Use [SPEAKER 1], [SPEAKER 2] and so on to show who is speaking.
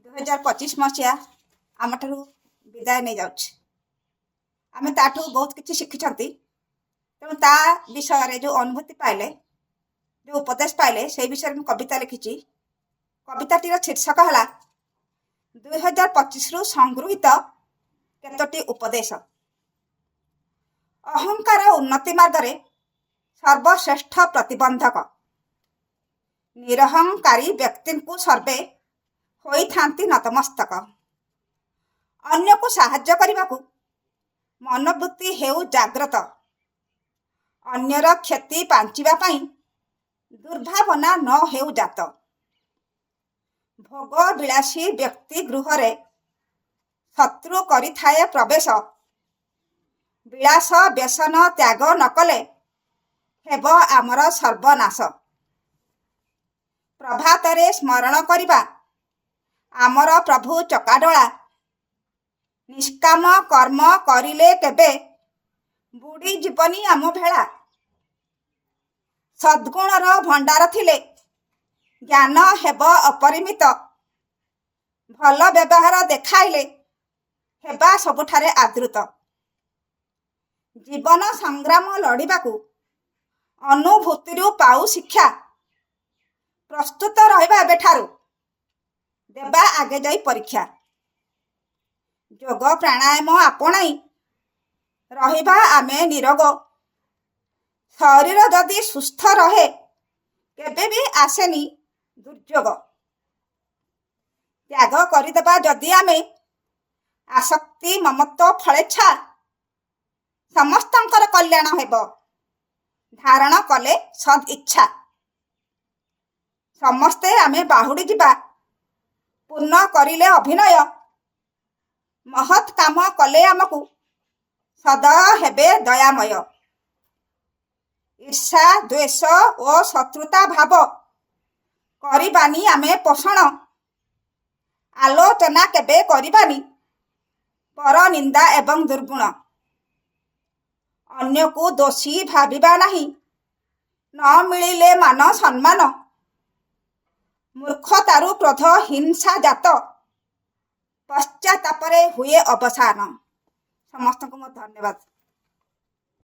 [SPEAKER 1] 2025 ମସିହା ଆମଠାରୁ ବିଦାୟ ନେଇଯାଉଛି। ଆମେ ତାଠୁ ବହୁତ କିଛି ଶିଖିଛନ୍ତି। ତେଣୁ ତା ବିଷୟରେ ଯେଉଁ ଅନୁଭୂତି ପାଇଲେ, ଯେଉଁ ଉପଦେଶ ପାଇଲେ, ସେଇ ବିଷୟରେ ମୁଁ କବିତା ଲେଖିଛି। କବିତାଟିର ଶୀର୍ଷକ ହେଲା 2025ରୁ ସଂଗୃହୀତ କେତୋଟି ଉପଦେଶ। ଅହଙ୍କାର ଉନ୍ନତି ମାର୍ଗରେ ସର୍ବଶ୍ରେଷ୍ଠ ପ୍ରତିବନ୍ଧକ। ନିରହଙ୍କାରୀ ବ୍ୟକ୍ତିଙ୍କୁ ସର୍ବେ ହୋଇଥାନ୍ତି ନତମସ୍ତକ। ଅନ୍ୟକୁ ସାହାଯ୍ୟ କରିବାକୁ ମନୋବୃତ୍ତି ହେଉ ଜାଗ୍ରତ। ଅନ୍ୟର କ୍ଷତି ପାଞ୍ଚିବା ପାଇଁ ଦୁର୍ଭାବନା ନ ହେଉ ଜାତ। ଭୋଗ ବିଳାସୀ ବ୍ୟକ୍ତି ଗୃହରେ ଶତ୍ରୁ କରିଥାଏ ପ୍ରବେଶ। ବିଳାସ ବ୍ୟସନ ତ୍ୟାଗ ନ କଲେ ହେବ ଆମର ସର୍ବନାଶ। ପ୍ରଭାତରେ ସ୍ମରଣ କରିବା ଆମର ପ୍ରଭୁ ଚକାଡୋଳା। ନିଷ୍କାମ କର୍ମ କରିଲେ କେବେ ବୁଡ଼ି ଯିବନି ଆମ ଭେଳା। ସଦ୍ଗୁଣର ଭଣ୍ଡାର ଥିଲେ ଜ୍ଞାନ ହେବ ଅପରିମିତ। ଭଲ ବ୍ୟବହାର ଦେଖାଇଲେ ହେବା ସବୁଠାରେ ଆଦୃତ। ଜୀବନ ସଂଗ୍ରାମ ଲଢ଼ିବାକୁ ଅନୁଭୂତିରୁ ପାଉ ଶିକ୍ଷା। ପ୍ରସ୍ତୁତ ରହିବା ଏବେଠାରୁ, ଦେବା ଆଗେ ଯାଇ ପରୀକ୍ଷା। ଯୋଗ ପ୍ରାଣାୟାମ ଆପଣାଇ ରହିବା ଆମେ ନିରୋଗ। ଶରୀର ଯଦି ସୁସ୍ଥ ରହେ, କେବେ ବି ଆସେନି ଦୁର୍ଯୋଗ। ତ୍ୟାଗ କରିଦେବା ଯଦି ଆମେ ଆସକ୍ତି, ମମତ୍ୱ, ଫଳେଚ୍ଛା, ସମସ୍ତଙ୍କର କଲ୍ୟାଣ ହେବ ଧାରଣ କଲେ ସଦ୍ ଇଚ୍ଛା। ସମସ୍ତେ ଆମେ ବାହୁଡ଼ି ଯିବା ପୂର୍ଣ୍ଣ କରିଲେ ଅଭିନୟ। ମହତ୍ କାମ କଲେ ଆମକୁ ସଦୟ ହେବେ ଦୟାମୟ। ଈର୍ଷା, ଦ୍ୱେଷ ଓ ଶତ୍ରୁତା ଭାବ କରିବାନି ଆମେ ପୋଷଣ। ଆଲୋଚନା କେବେ କରିବାନି ପର ନିନ୍ଦା ଏବଂ ଦୁର୍ଗୁଣ। ଅନ୍ୟକୁ ଦୋଷୀ ଭାବିବା ନାହିଁ, ନ ମିଳିଲେ ମାନ ସମ୍ମାନ। ମୂର୍ଖତାରୁ କ୍ରୋଧ ହିଂସା ଜାତ, ପଶ୍ଚାତାପରେ ହୁଏ ଅବସାନ। ସମସ୍ତଙ୍କୁ ମୋ ଧନ୍ୟବାଦ।